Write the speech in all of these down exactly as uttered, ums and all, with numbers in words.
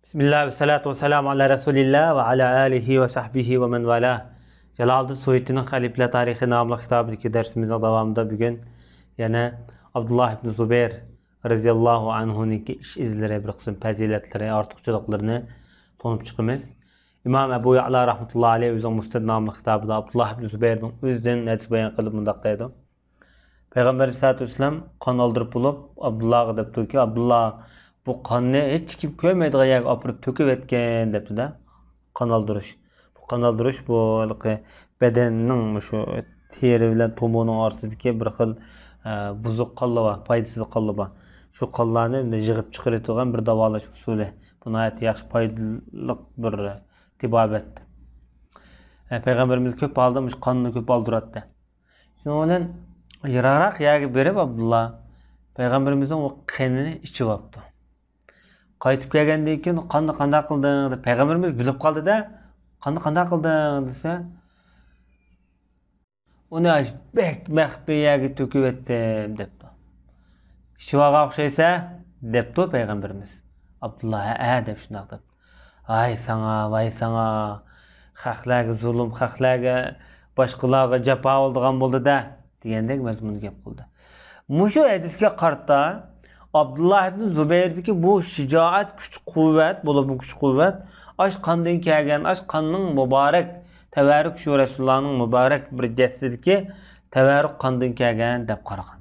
بىسمىللا، ۋەسسالاتۇ ۋەسسالامۇ ئالا رەسۇلىللا ۋە ئالا ئالىھى ۋە سەھبىھى ۋە مەن ۋالا. جالالىدىن سۇيۇتىنىڭ خەلىپىلەر تارىخى ناملىق كىتابىدىكى دەرسىمىزنىڭ داۋامىدا بۈگۈن يەنە ئابدۇللا ئىبن زۇبەير رەزىياللاھۇ ئەنھۇنىڭكى ئىش ئىزلىرى، بىر قىسىم پەزىلەتلىرى، ئارتۇقچىلىقلىرىنى تونۇپ چىقىمىز. ئىمام ئەبۇ يەئلا رەھمەتۇللا ئەلەيھ ئۆزىنىڭ مۇسنەد ناملىق كىتابىدا ئابدۇللا ئىبن زۇبەيرنىڭ ئۆزىدىن ھەدىس بايان قىلىپ مۇنداق دەيدۇ. پەيغەمبەر ئەلەيھىسسالاتۇ ۋەسسالام قان ئالدۇرۇپ بولۇپ، ئابدۇللاغا دەپتۇكى، ئابدۇللا، بۇ قاننى ھېچكىم كۆرمەيدىغان يەرگە ئاپىرىپ تۆكۈۋەتكىن، دەپتۇ-دە. قان ئالدۇرۇش. بۇ قان ئالدۇرۇش، بۇ ھېلىقى بەدەننىڭ مۇشۇ تېرە بىلەن تومۇرنىڭ ئارىسىدىكى بىر خىل، ئە، بۇزۇق قانلار بار، پايدىسىز قانلار بار. شۇ قانلارنى يىغىپ چىقىرىۋېتىدىغان بىر داۋالاش ئۇسۇلى. بۇ ناھايىتى ياخشى، پايدىلىق بىر تېبابەت. ئە، پەيغەمبىرىمىز كۆپ ھالدا مۇشۇ قاننى كۆپ ئالدۇراتتى. شۇنىڭ بىلەن يىراقراق يەرگە بېرىپ، ئابدۇللا پەيغەمبىرىمىزنىڭ ئۇ قېنىنى ئىچىۋاپتۇ. قايتىپ كەلگەندىن كېيىن، «قاننى قانداق قىلدىڭ؟» دەپ، پەيغەمبىرىمىز بىلىپ قالدى-دە، «قاننى قانداق قىلدىڭ؟» دېسە، «ئۇنى بەك مەخپىي يەرگە تۆكۈۋەتتىم» دەپتۇ. «ئىچىۋالغان ئوخشايسەن» دەپتۇ پەيغەمبىرىمىز. ئابدۇللا، «ھەئە» دەپ، شۇنداق دەپتۇ. «ۋاي ساڭا، ۋاي ساڭا! خەقلەرگە زۇلۇم، خەقلەرگە، باشقىلارغا جاپا بولىدىغان بولدى-دە» دېگەندەك مەزمۇندا گەپ قىلدى. مۇشۇ ھەدىسكە قارىتا، ئابدۇللا ئىبن زۇبەيردىكى بۇ شىجائەت، كۈچ-قۇۋۋەت، بولۇپمۇ كۈچ-قۇۋۋەت ئاش قاندىن كەلگەن، ئاش قاننىڭ مۇبارەك، تەۋەررۇك شۇ رەسۇلۇللانىڭ مۇبارەك بىر جەسىتىدىكى تەۋەررۇك قاندىن كەلگەن دەپ قارىغان.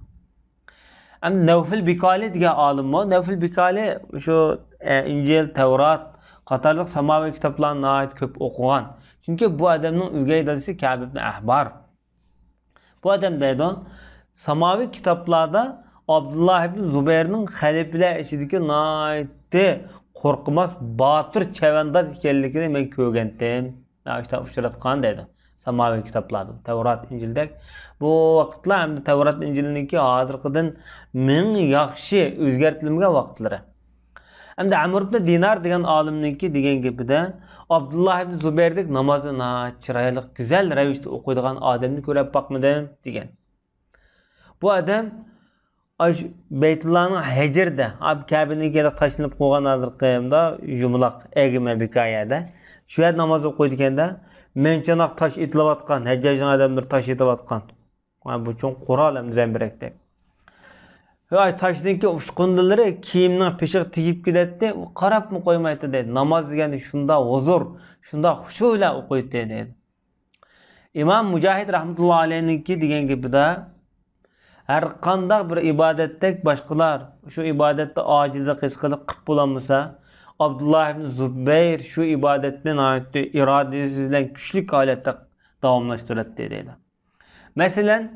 ئەمدى نەۋفىل بىكالى دېگەن ئالىممۇ؟ نەۋفىل بىكالى شۇ، ئە، ئىنجىل، تەۋرات قاتارلىق ساماۋىي كىتابلارنى ناھايىتى كۆپ ئوقۇغان. چۈنكى بۇ ئادەمنىڭ ئۆگەي دادىسى كەب ئىبن ئەھبار. بۇ ئادەم دەيدۇ، ساماۋىي كىتابلاردا ئابدۇللا ئىبن زۇبەيرنىڭ خەلىپىلەر ئىچىدىكى ناھايىتى قورقماس، باتۇر چەۋەنداز ئىكەنلىكىنى مەن كۆرگەنتىم. مانا شۇنداق ئۇچراتقان دەيدۇ. ساماۋىي كىتابلاردا، تەۋرات، ئىنجىلدەك. بۇ ۋاقىتلار ئەمدى تەۋرات، ئىنجىلنىڭكى ھازىرقىدىن مىڭ ياخشى ئۆزگەرتىلمىگەن ۋاقىتلىرى. ئەمدى ئەمر ئىبن دىنار دېگەن ئالىمنىڭكى دېگەن گېپىدە، ئابدۇللا ئىبن زۇبەيردەك نامازنى ناھايىتى چىرايلىق، گۈزەل رەۋىشتە ئوقۇيدىغان ئادەمنى كۆرۈپ باقمىدىم، دېگەن. بۇ ئادەم ئاشۇ بەيتۇللانىڭ ھەجرىدە، ئا، كەبىنىڭ كېيىنىدە تاشلىنىپ قويغان ھازىرقى مۇنداق يۇمىلاق ئەگمە بىكايەدە، شۇ يەردە ناماز ئوقۇيدىكەن-دە، مەنچاناق تاش ئېتىلىۋاتقان، ھەججاجنىڭ ئادەملىرى تاش ئېتىۋاتقان. ۋە بۇ چوڭ قورال ھەم زەمبىرەكتەك. ۋاي، تاشنىڭكى ئۇچقۇندىلىرى كىيىمنىڭ پېشىغا تېگىپ كېتەتتى، قاراپمۇ قويمايتتى دەيدۇ. ناماز دېگەندە شۇنداق ھۇزۇر، شۇنداق خۇشۇ بىلەن ئوقۇيتتى دەيدۇ. ئىمام مۇجاھىد رەھمەتۇللا ئەلەيھنىڭكى دېگەن گېپىدە، ھەر قانداق بىر ئىبادەتتەك باشقىلار شۇ ئىبادەتتە ئاجىزلىق ھېس قىلىپ قىلىپ بولالمىسا، ئابدۇللا ئىبن زۇبەير شۇ ئىبادەتنى ناھايىتى ئىرادىسى بىلەن كۈچلۈك ھالەتتە داۋاملاشتۇراتتى دەيدۇ. مەسىلەن،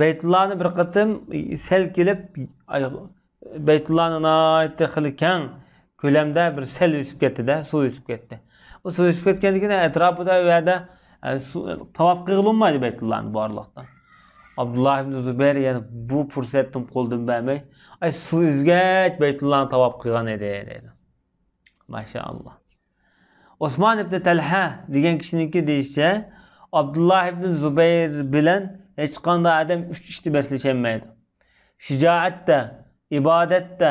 بەيتۇللانى بىر قېتىم سەل كېلىپ، ئاي، بەيتۇللانى ناھايىتى خېلى كەڭ كۆلەمدە بىر سەل ئۆسۈپ كەتتى-دە، سۇ ئۆسۈپ كەتتى. ئۇ سۇ ئۆسۈپ كەتكەندىن كېيىن ئەتراپىدا ئۇ يەردە، ئە، سۇ، تاۋاپ قىلغىلى بولمايدۇ بەيتۇللانى بارلىقتا. ئابدۇللا ئىبن زۇبەير يەنە بۇ پۇرسەتنى قولدىن بەرمەي، ئاي، سۇ ئۈزگەچ بەيتۇللانى تاۋاپ قىلغان ئىدى، دەيدۇ. ماشائاللا. ئوسمان ئىبن تەلھە دېگەن كىشىنىڭكى دېيىشىچە، ئابدۇللا ئىبن زۇبەير بىلەن ھېچقانداق ئادەم ئۈچ ئىشتا بەسلىشەلمەيدۇ. شىجائەتتە، ئىبادەتتە،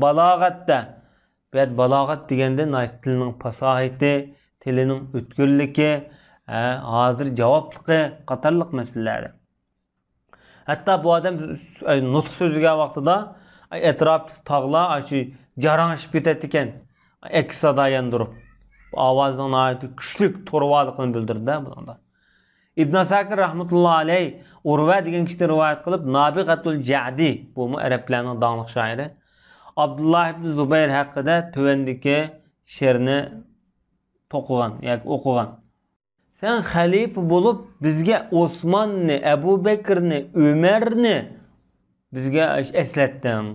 بالاغەتتە. بۇ يەردە بالاغەت دېگەندە ناھايىتى تىلنىڭ پاساھىتى، تىلىنىڭ ئۆتكۈرلۈكى، ھە، ھازىر جاۋابلىقى قاتارلىق مەسىلىلەردە. ھەتتا بۇ ئادەم نۇتۇق سۆزلىگەن ۋاقتىدا ئەتراپتىكى تاغلار ئاشۇ جاراڭشىپ كېتەتتىكەن، ئەكس سادا ياندۇرۇپ. بۇ ئاۋازنىڭ ناھايىتى كۈچلۈك تۇرۇۋالىقىنى بىلدۈرىدۇ بۇنىڭدا. ئىبن ئەساكىر رەھمەتۇللا ئەلەي ئۇرۋە دېگەن كىشىدىن رىۋايەت قىلىپ، نابىغەتۇل جەدى، بۇمۇ ئەرەبلەرنىڭ داڭلىق شائىرى، ئابدۇللا ئىبن زۇبەير ھەققىدە تۆۋەندىكى شېئىرنى توقۇغان ياكى ئوقۇغان. سەن خەلىپە بولۇپ بىزگە ئوسماننى، ئەبۇ بەكرىنى، ئۆمەرنى بىزگە ئەسلەتتىڭ.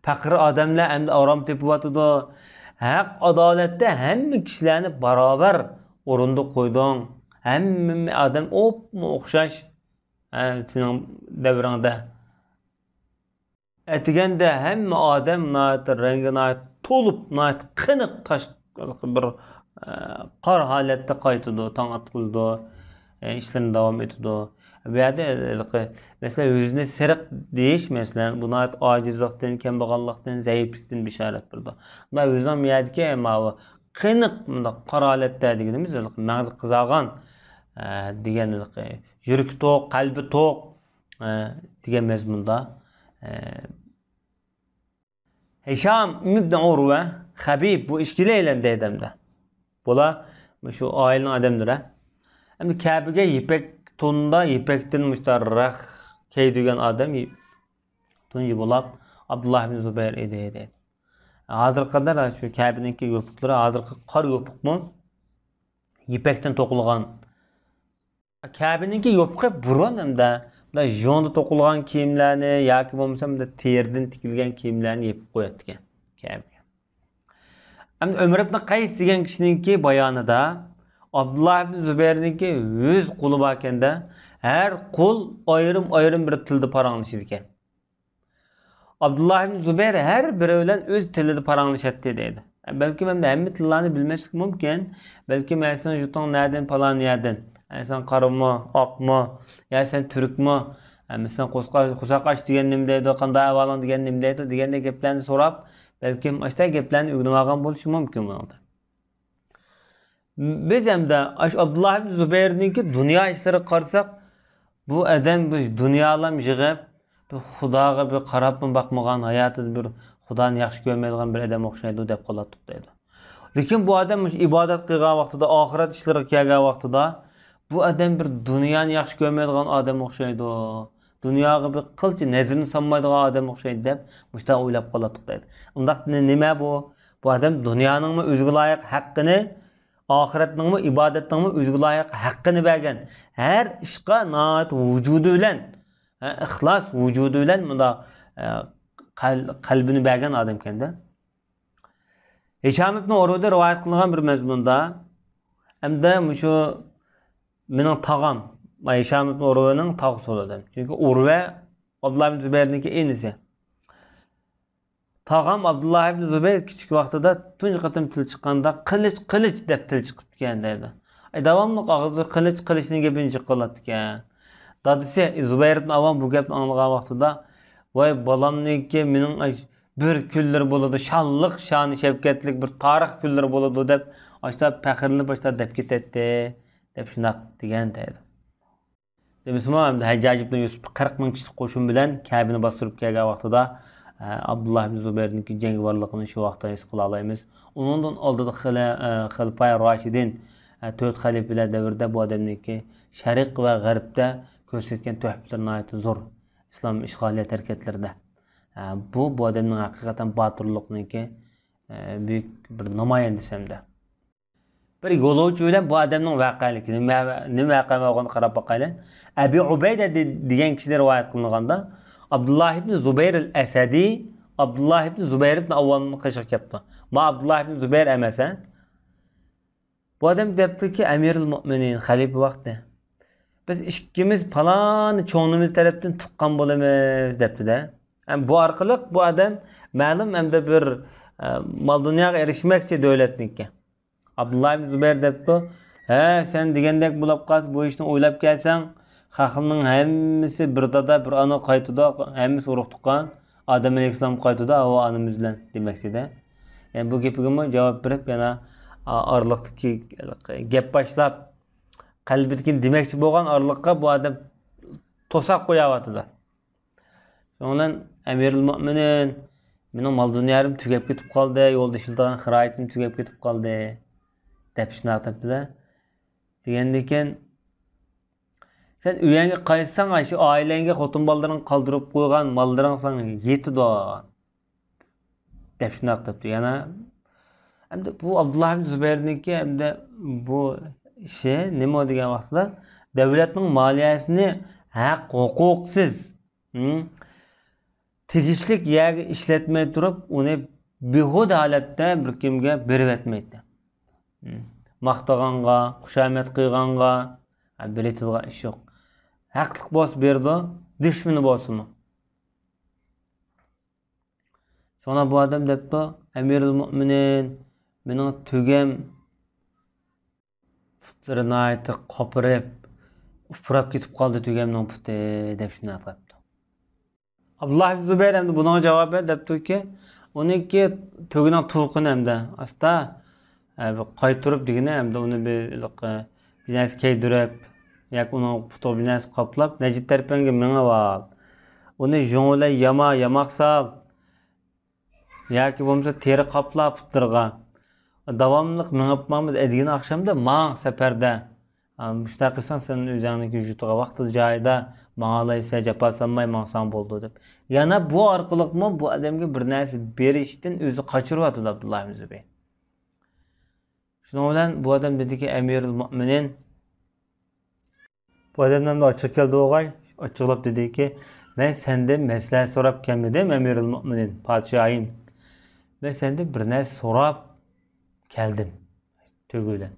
پەقىر ئادەملەر ئەمدى ئارام تېپىۋاتىدۇ. ھەق ئادالەتتە ھەممە كىشىلەرنى باراۋەر ئورۇندا قويدۇڭ. ھەممە ئادەم ئوپمۇ ئوخشاش، ھە، سېنىڭ دەۋرىڭدە. ئەتىگەندە ھەممە ئادەم ناھايىتى رەڭگى ناھايىتى تولۇپ، ناھايىتى قېنىق تاش، بىر، ئە، قار ھالەتتە قايتىدۇ، تاڭ ئاتقۇزىدۇ، ئە، ئىشلىرىنى داۋام ئېتىدۇ. بۇ يەردە ھېلىقى، مەسىلەن، يۈزىنى سېرىق دېيىش، مەسىلەن، بۇ ناھايىتى ئاجىزلىقتىن، كەمبەغاللىقتىن، زەئىپلىكتىن بېشارەت بېرىدۇ. مۇنداق يۈزىنىڭ بۇ يەردىكى ماۋۇ قېنىق، مۇنداق قارا ھالەتتە دېگىنىمىز ھېلىقى مەڭزى قىزارغان، ئە، دېگەن ھېلىقى يۈرىكى توق، قەلبى توق، ئە، دېگەن مەزمۇندا، ئە، ھىشام ئىبن ئۇرۋە، خەبىب، بۇ ئىككىلەيلەن دەيدۇ ئەمدى. بۇلار مۇشۇ ئائىلىنىڭ ئادەملىرى. ئەمدى كەبىگە يىپەك توندا، يىپەكتىن مۇشتاق رەخ كىيدۈرگەن ئادەم تۇنجى بولاپ ئابدۇللا ئىبن زۇبەير ئىدى، دەيدۇ. ھازىرغا قەدەر شۇ كەبىنىڭكى يوپۇقلىرى ھازىرقى قار يوپۇقمۇ؟ يىپەكتىن توقۇلغان. كەبىنىڭكى يوپۇقى بۇرۇن ئەمدى مۇنداق ژۇڭدا توقۇلغان كىيىملەرنى ياكى بولمىسا مۇنداق تېرىدىن تىكىلگەن كىيىملەرنى يېپىپ قوياتتىكەن كەبىگە. ئەمدى ئۆمەر ئىبن قەيس دېگەن كىشىنىڭكى بايانىدا ئابدۇللا ئىبن زۇبەيرنىڭكى يۈز قولى باركەندە، ھەر قول ئايرىم-ئايرىم بىر تىلدا پاراڭلىشىدىكەن. ئابدۇللا ئىبن زۇبەير ھەر بىرى بىلەن ئۆز تىلىدا پاراڭلىشاتتى دەيدۇ. بەلكىم ئەمدى ھەممە تىللارنى بىلمەسلىكى مۇمكىن. بەلكىم، ھە، سېنىڭ يۇرتۇڭ نەدىن، پالان يەردىن. ھە، سەن قارىمۇ، ئاقمۇ، يا سەن تۈركمۇ؟ ھە، مەسىلەن، قورساق، قورساق ئاچ دېگەن نېمە دەيدۇ، قانداق ئەھۋالىڭ دېگەن نېمە دەيدۇ دېگەندەك گەپلەرنى سوراپ، بەلكىم ئاشۇنداق گەپلەرنى ئۆگىنىۋالغان بولۇشى مۇمكىن بۇنىڭدا. بىز ئەمدى ئاشۇ ئابدۇللا ئىبن زۇبەيرنىڭكى دۇنيا ئىشلىرىغا قارىساق، بۇ ئادەم بىر دۇنيالام يىغىپ، بىر خۇداغا بىر قاراپمۇ باقمىغان، ھاياتىدا بىر خۇدانى ياخشى كۆرمەيدىغان بىر ئادەم ئوخشايدۇ دەپ قالاتتۇق دەيدۇ. لېكىن بۇ ئادەم مۇشۇ ئىبادەت قىلغان ۋاقتىدا، ئاخىرەت ئىشلىرىغا كەلگەن ۋاقتىدا، بۇ ئادەم بىر دۇنيانى ياخشى كۆرمەيدىغان ئادەم ئوخشايدۇ. دۇنياغا بىر قىلچە نەزىرىنى سالمايدىغان ئادەم ئوخشايدۇ دەپ مۇشۇنداق ئويلاپ قالاتتۇق دەيدۇ. ئۇنداق نېمە بۇ؟ بۇ ئادەم دۇنيانىڭمۇ ئۆزىگە لايىق ھەققىنى، ئاخىرەتنىڭمۇ، ئىبادەتنىڭمۇ ئۆزىگە لايىق ھەققىنى بەرگەن. ھەر ئىشقا ناھايىتى ۋۇجۇدى بىلەن، ھە، ئىخلاس ۋۇجۇدى بىلەن مۇنداق، ئە، قەل-، قەلبىنى بەرگەن ئادەمكەندە. ھىشام ئىبن ئۇرۋىدىن رىۋايەت قىلىنغان بىر مەزمۇندا، ئەمدى مۇشۇ مېنىڭ تاغام، ھىشام ئىبن ئۇرۋىنىڭ تاغىسى بولىدۇ. چۈنكى ئۇرۋە ئابدۇللا ئىبن زۇبەيرنىڭكى ئىنىسى. تاغام ئابدۇللا ئىبن زۇبەير كىچىك ۋاقتىدا تۇنجى قېتىم تىل چىققاندا، «قىلىچ، قىلىچ» دەپ تىل چىقىپتىكەن دەيدۇ. ئاي، داۋاملىق ئاغزىدا «قىلىچ، قىلىچ» نىڭ گېپىنى جىق قىلاتتىكەن. دادىسى زۇبەير ئىبن ئاۋام بۇ گەپنى ئاڭلىغان ۋاقتىدا، «ۋاي، بالامنىڭكى مېنىڭ ئاي، بىر كۈنلىرى بولىدۇ، شانلىق، شانى شەۋكەتلىك بىر تارىخ كۈنلىرى بولىدۇ» دەپ، ئاشتا پەخىرلىنىپ، ئاشتا دەپ كېتەتتى، دەپ شۇنداق دېگەن دەيدۇ. دېمىسىمۇ، ئەمدى ھەججاج ئىبن يۈسۈپ قىرىق مىڭ كىشىلىك قوشۇن بىلەن كەبىنى باستۇرۇپ كەلگەن ۋاقتىدا، ئە، ئابدۇللا ئىبن زۇبەيرنىڭكى جەڭگىۋارلىقىنى شۇ ۋاقىتتا ھېس قىلالايمىز. ئۇنىڭدىن ئالدىدا خىلە-، ئە، خۇلەپاي راشىدىن، ئە، تۆت خەلىپىلەر دەۋرىدە بۇ ئادەمنىڭكى شەرق ۋە غەربتە كۆرسەتكەن تۆھپىلىرى ناھايىتى زور ئىسلام ئىشغالىيەت ھەرىكەتلىرىدە. ئە، بۇ، بۇ ئادەمنىڭ ھەقىقەتەن باتۇرلۇقنىڭكى، ئە، بۈيۈك بىر نامايەندىسى ھەمدە. بىر يولۇچى بىلەن بۇ ئادەمنىڭ ۋەقەلىكى، نېمە، نېمە ۋەقە بولغىنىنى قاراپ باقايلى. ئەبى ئۇبەيدە دې-، دېگەن كىشىدىن رىۋايەت قىلىنغاندا، ئابدۇللا ئىبن زۇبەير ئەل ئەسەدى، ئابدۇللا ئىبن زۇبەير ئىبن ئاۋۋامنىڭ قېشىغا كەپتۇ. ما ئابدۇللا ئىبن زۇبەير ئەمەس، ھە؟ بۇ ئادەم دەپتۇكى، ئەمىرۇل مۆمىنىن، خەلىپە ۋاقتى، «بىز ئىككىمىز پالان چوڭنىمىز تەرەپتىن تۇغقان بولىمىز» دەپتۇ-دە. ھەم بۇ ئارقىلىق بۇ ئادەم مەلۇم ئەمدى بىر، ئە، مال دۇنياغا ئېرىشمەكچى دۆلەتنىڭكى. ئابدۇللا ئىبن زۇبەير دەپتۇ، «ھە، سەن دېگەندەك بولاپ قالسا، بۇ ئىشنى ئويلاپ كەلسەڭ، خەقنىڭ ھەممىسى بىر دادا، بىر ئانا قايتىدۇ، ھەممىسى ئۇرۇق تۇغقان، ئادەم ئەلەيھىسسالام قايتىدۇ، ھاۋا ئانىمىز بىلەن» دېمەكچىدە. يەنى بۇ گېپىگىمۇ جاۋاب بېرىپ، يەنە ئارىلىقتىكى گەپ باشلاپ، قەلبىدىكىنى دېمەكچى بولغان ئارىلىققا بۇ ئادەم توساق قوياۋاتىدۇ. شۇنىڭ بىلەن، «ئەمىرۇل مۆمىنىن، مېنىڭ مال دۇنيالىرىم تۈگەپ كېتىپ قالدى، يولدا ئىشلىتىدىغان خىراجىتىم تۈگەپ كېتىپ قالدى» دەپ شۇنداق دەپتىدە. دېگەندىكىن، «سەن ئۆيۈڭگە قايتساڭ، ئاشۇ ئائىلەڭگە، خوتۇن بالىلىرىڭغا قالدۇرۇپ قويغان ماللىرىڭ ساڭا يېتىدۇ» دەپ شۇنداق دەپتۇ. يەنە ئەمدى بۇ ئابدۇللا ئىبن زۇبەيرنىڭكى ئەمدى بۇ ئىشى نېمە دېگەن ۋاقتىدا، دۆلەتنىڭ مالىيەسىنى ھەق ھوقۇقسىز، ھىم، تېگىشلىك يەرگە ئىشلەتمەي تۇرۇپ، ئۇنى بىھۇدە ھالەتتە بىر كىمگە بېرىۋەتمەيتتى. ھىم. ماختىغانغا، خۇشامەت قىلغانغا، ھە، بېرىۋېتىدىغان ئىش يوق. ھەقلىق بولسا بېرىدۇ، دۈشمىنى بولسىمۇ. شۇڭا بۇ ئادەم دەپتۇ، «ئەمىرۇل مۆمىنىن، مېنىڭ تۆگەم پۇتلىرى ناھايىتى قاپىرىپ، ئۇپراپ كېتىپ قالدى تۆگەمنىڭ پۇتى» دەپ شۇنداق دەپتۇ. ئابدۇللا ئىبن زۇبەير ئەمدى بۇنىڭغا جاۋابەن دەپتۇكى، ئۇنىڭكى تۆگىنىڭ تۇۋىقىنى ئەمدى ئاستا، ئە، بىر قايتۇرۇپ دېگىنى، ئەمدى ئۇنى بىر، بىر نەرسە كىيدۈرۈپ ياكى ئۇنىڭ پۇتىغا بىر نەرسە قاپلاپ، نەجدىت تەرىپىڭگە مېڭىۋال. ئۇنى ژۇڭ بىلەن ياما، ياماق سال. ياكى بولمىسا تېرە قاپلا پۇتلىرىغا. داۋاملىق مېڭىپ ماڭما، ئەتىگىنى ئاخشامدا ماڭ سەپەردە. ئا، مۇشۇنداق قىلساڭ، سەن ئۆزۈڭنىڭكى يۇرتىغا ۋاقتىدا، جايىدا ماڭالايسەن، جاپا سالماي ماڭساڭ بولىدۇ، دەپ. يەنە بۇ ئارقىلىقمۇ بۇ ئادەمگە بىر نەرسە بېرىشتىن ئۆزى قاچۇرۇۋاتىدۇ ئابدۇللا ئىبن زۇبەير. شۇنىڭ بىلەن بۇ ئادەم دېدىكى، ئەمىرۇل مۆمىنىن، بۇ ئادەمنىڭ ئاچچىقى كەلدى بولغاي، ئاچچىقلاپ دېدىكى، مەن سەندىن مەسلىھەت سوراپ كەلمىدىم، ئەمىرۇل مۆمىنىن، پادىشاھىم. مەن سەندىن بىر نەرسە سوراپ كەلدىم، تۆگە بىلەن.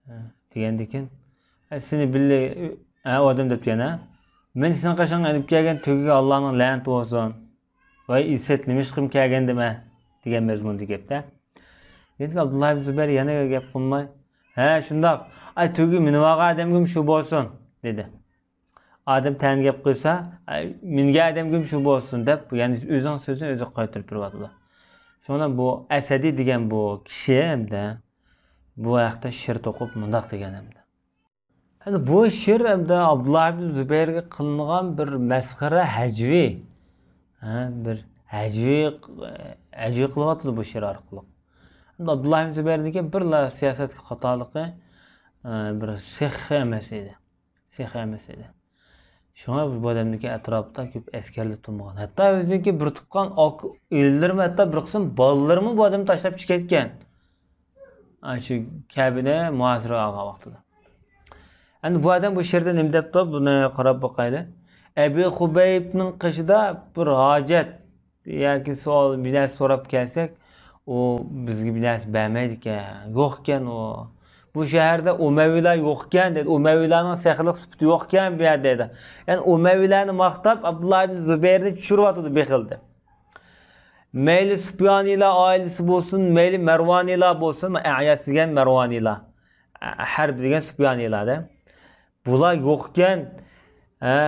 ھە، دېگەندىكىن، ھە، سېنى بىللە، ھە، ئۇ ئادەم دەپتۇ يەنە. مەن سېنىڭ قېشىڭغا ئېلىپ كەلگەن تۆگىگە ئاللانىڭ لەنىتى بولسۇن. ۋاي ئىسەت، نېمە ئىش قىلىپ كەلگەندىمەن؟ دېگەن مەزمۇندا گەپتە. يەنە ئابدۇللا ئىبن زۇبەير يەنە گەپ قىلماي، ھە، شۇنداق، ئاي، تۆگىگە مىنىۋالغان ئادەمگىمۇ شۇ بولسۇن، دېدى. ئادەم تەنە گەپ قىلسا، ئاي، مىنگەن ئادەمگىمۇ شۇ بولسۇن، دەپ، يەنى ئۆزىنىڭ سۆزىنى ئۆزى قايتۇرۇپ بېرىۋاتىدۇ. شۇڭا بۇ ئەسەدى دېگەن بۇ كىشى ھەمدە بۇ ھەقتە شېئىر توقۇپ مۇنداق دېگەن ھەمدە. ئەمدى بۇ شېئىر ئەمدى ئابدۇللا ئىبن زۇبەيرگە قىلىنغان بىر مەسخىرە، ھەجۋىي. ھە، بىر ھەجۋىي، ھەجۋىي قىلىۋاتىدۇ بۇ شېئىر ئارقىلىق. ئەمدى ئابدۇللا ئىبن زۇبەيرنىڭكى بىرلا سىياسەتكە خاتالىقى، بىر سېخى ئەمەس ئىدى. سېخى ئەمەس ئىدى. شۇڭا بۇ ئادەمنىڭكى ئەتراپىدا كۆپ ئەسكەرلەر تۇرمىغان. ھەتتا ئۆزىنىڭكى بىر تۇغقان ئاكا ئىنىلىرىمۇ، ھەتتا بىر قىسىم بالىلىرىمۇ بۇ ئادەمنى تاشلاپ چىقىپ كەتكەن. ئاشۇ كەبىنى مۇھاسىرىگە ئالغان ۋاقتىدا. ئەمدى بۇ ئادەم بۇ شېئىردا نېمە دەپتۇ؟ بۇنى قاراپ باقايلى. ئەبى خۇبەيبنىڭ قېشىدا بىر ھاجەت ياكى سوئال، بىر نەرسە سوراپ كەلسەك، ئۇ بىزگە بىر نەرسە بەرمەيدىكەن، يوقكەن ئۇ. بۇ شەھەردە ئۇمەۋىلار يوقكەن دەيدۇ. ئۇمەۋىلارنىڭ سېخىيلىق سۈپىتى يوقكەن بۇ يەردە دەيدۇ. يەنى ئۇمەۋىلارنى ماختاپ، ئابدۇللا ئىبن زۇبەيرنى چۈشۈرۈۋاتىدۇ بېخىل دەپ. مەيلى سۇپيانىيلار ئائىلىسى بولسۇن، مەيلى مەرۋانىيلار بولسۇن، ئەياس دېگەن مەرۋانىيلار، ھەرب دېگەن سۇپيانىيلار دە. بۇلار يوقكەن، ھە،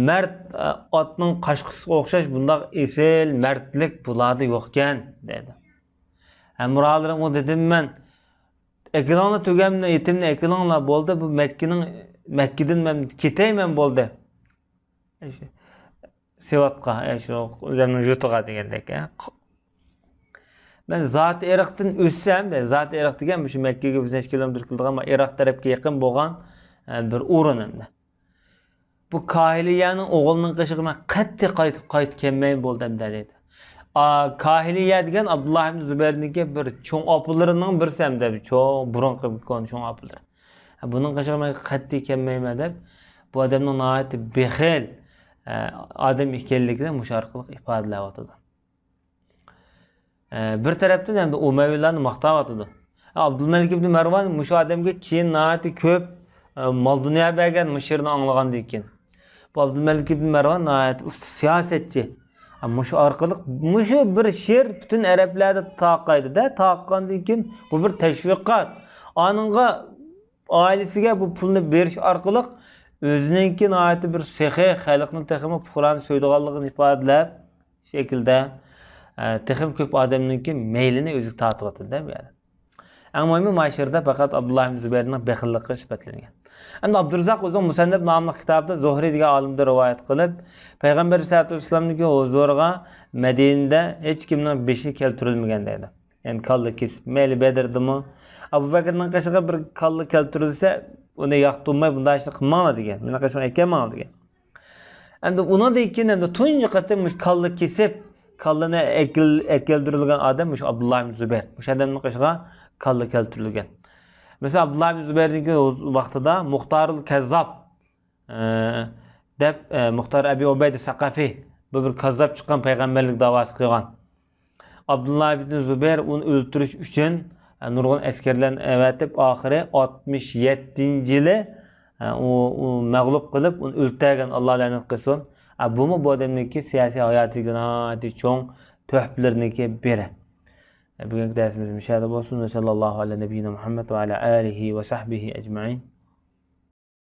مەرد، ئە، ئاتنىڭ قاچقۇسىغا ئوخشاش بۇنداق ئېسىل مەردلىك بۇلاردا يوقكەن، دەيدۇ. ھەمراھلىرىمغا دېدىم مەن، ئەكېلىڭلار تۆگەمنى، ئېتىمنى ئەكېلىڭلار، بولدى، بۇ مەككىنىڭ، مەككىدىن مەن كېتەي مەن، بولدى. سېۋەتقا، ئە، شۇ ئۆزۈمنىڭ يۇرتىغا دېگەندەك، ئە. مەن زاتى ئىرقتىن ئۆتسەم، دە، زاتى ئىرق دېگەن مۇشۇ مەككىگە بىر نەچچە كىلومېتىر كېلىدىغان، ئىرق تەرەپكە يېقىن بولغان، ئە، بىر ئورۇن ئەمدى. بۇ كاھىلىيەنىڭ ئوغلىنىڭ قېشىغا مەن قەتئىي قايتىپ، قايتىپ كەلمەيمەن بولدى ئەمدى دەيدۇ. ئا، كاھىلىيە دېگەن ئابدۇللا ئىبن زۇبەيرنىڭكى بىر چوڭ ئاپىلىرىنىڭ بىرسى ئەمدى، چوڭ، بۇرۇنقى كونا چوڭ ئاپىلىرى. بۇنىڭ قېشىغا مەن قەتئىي كەلمەيمەن دەپ، بۇ ئادەمنىڭ ناھايىتى بېخىل، ئە، ئادەم ئىكەنلىكىنى مۇشۇ ئارقىلىق ئىپادىلەۋاتىدۇ. ئە، بىر تەرەپتىن ئەمدى ئۇمەۋىلارنى ماختاۋاتىدۇ. ئابدۇلمەلىك ئىبن مەرۋان مۇشۇ ئادەمگە كېيىن ناھايىتى كۆپ، ئە، مال-دۇنيا بەرگەن مۇشۇ شېئىرنى ئاڭلىغاندىن كېيىن. بۇ ئابدۇلمەلىك ئىبن مەرۋان ناھايىتى ئۇستا سىياسەتچى. ئە، مۇشۇ ئارقىلىق، مۇشۇ بىر شېئىر پۈتۈن ئەرەبلەردە تارقايدۇ-دە، تارقىغاندىن كېيىن بۇ بىر تەشۋىقات. ئانىڭغا ئائىلىسىگە بۇ پۇلنى بېرىش ئارقىلىق ئۆزىنىڭكى ناھايىتى بىر سېخىي، خەلقنى تېخىمۇ پۇقرانى سۆيىدىغانلىقىنى ئىپادىلەپ، شەكىلدە، ئە، تېخىمۇ كۆپ ئادەمنىڭكى مەيلىنى ئۆزىگە تارتىۋاتىدۇ-دە بۇ يەردە. ئەڭ مۇھىمى، مانا شېئىردا پەقەت ئابدۇللا ئىبن زۇبەيرنىڭ بېخىللىقى سۈپەتلەنگەن. ئەمدى ئابدۇرازاق ئۆزىنىڭ مۇسەننەپ ناملىق كىتابىدا زۇھرى دېگەن ئالىمدىن رىۋايەت قىلىپ، پەيغەمبەر ئەلەيھىسسالاتۇ ۋەسسالامنىڭكى ھۇزۇرىغا مەدىنىدە ھېچكىمنىڭ بېشى كەلتۈرۈلمىگەن دەيدۇ. يەنى كاللا كېسىپ، مەيلى بەدردىمۇ، ئەبۇ بەكرىنىڭ قېشىغا بىر كاللا كەلتۈرۈلسە، ئۇنى ياقتۇرماي، بۇنداق ئىشنى قىلماڭلار دېگەن. مېنىڭ قېشىمغا ئەكەلمەڭلار دېگەن. ئەمدى ئۇنىڭدىن كېيىن ئەمدى تۇنجى قېتىم مۇشۇ كاللا كېسىپ، كاللىنى ئەكىل-، ئەكەلدۈرۈلگەن ئادەم مۇشۇ ئابدۇللا ئىبن زۇبەير. مۇشۇ ئادەمنىڭ قېشىغا كاللا كەلتۈرۈلگەن. مەسىلەن، ئابدۇللا ئىبن زۇبەيرنىڭكى ۋاقتىدا مۇختارۇل كەززاب، ئە، دەپ، ئە، مۇختار ئەبى ئۇبەيدە سەقەفى، بۇ بىر كاززاپ چىققان، پەيغەمبەرلىك داۋاسى قىلغان. ئابدۇللا ئىبن زۇبەير ئۇنى ئۆلتۈرۈش ئۈچۈن، ئە، نۇرغۇن ئەسكەرلەرنى ئەۋەتىپ، ئاخىرى ئاتمىش يەتتىنچى يىلى، ئە، ئۇ، ئۇ مەغلۇپ قىلىپ، ئۇنى ئۆلتۈرگەن، ئاللا لەنەت قىلسۇن. ئە، بۇمۇ بۇ ئادەمنىڭكى سىياسىي ھاياتىدىكى ناھايىتى چوڭ تۆھپىلىرىنىڭكى بىرى. ئە، بۈگۈنكى دەرسىمىز مۇشۇ يەردە بولسۇن. ۋە سەللەللاھۇ ئەلا نەبىييىنا مۇھەممەد ۋە ئەلا ئالىھى ۋە سەھبىھى ئەجمەئىن.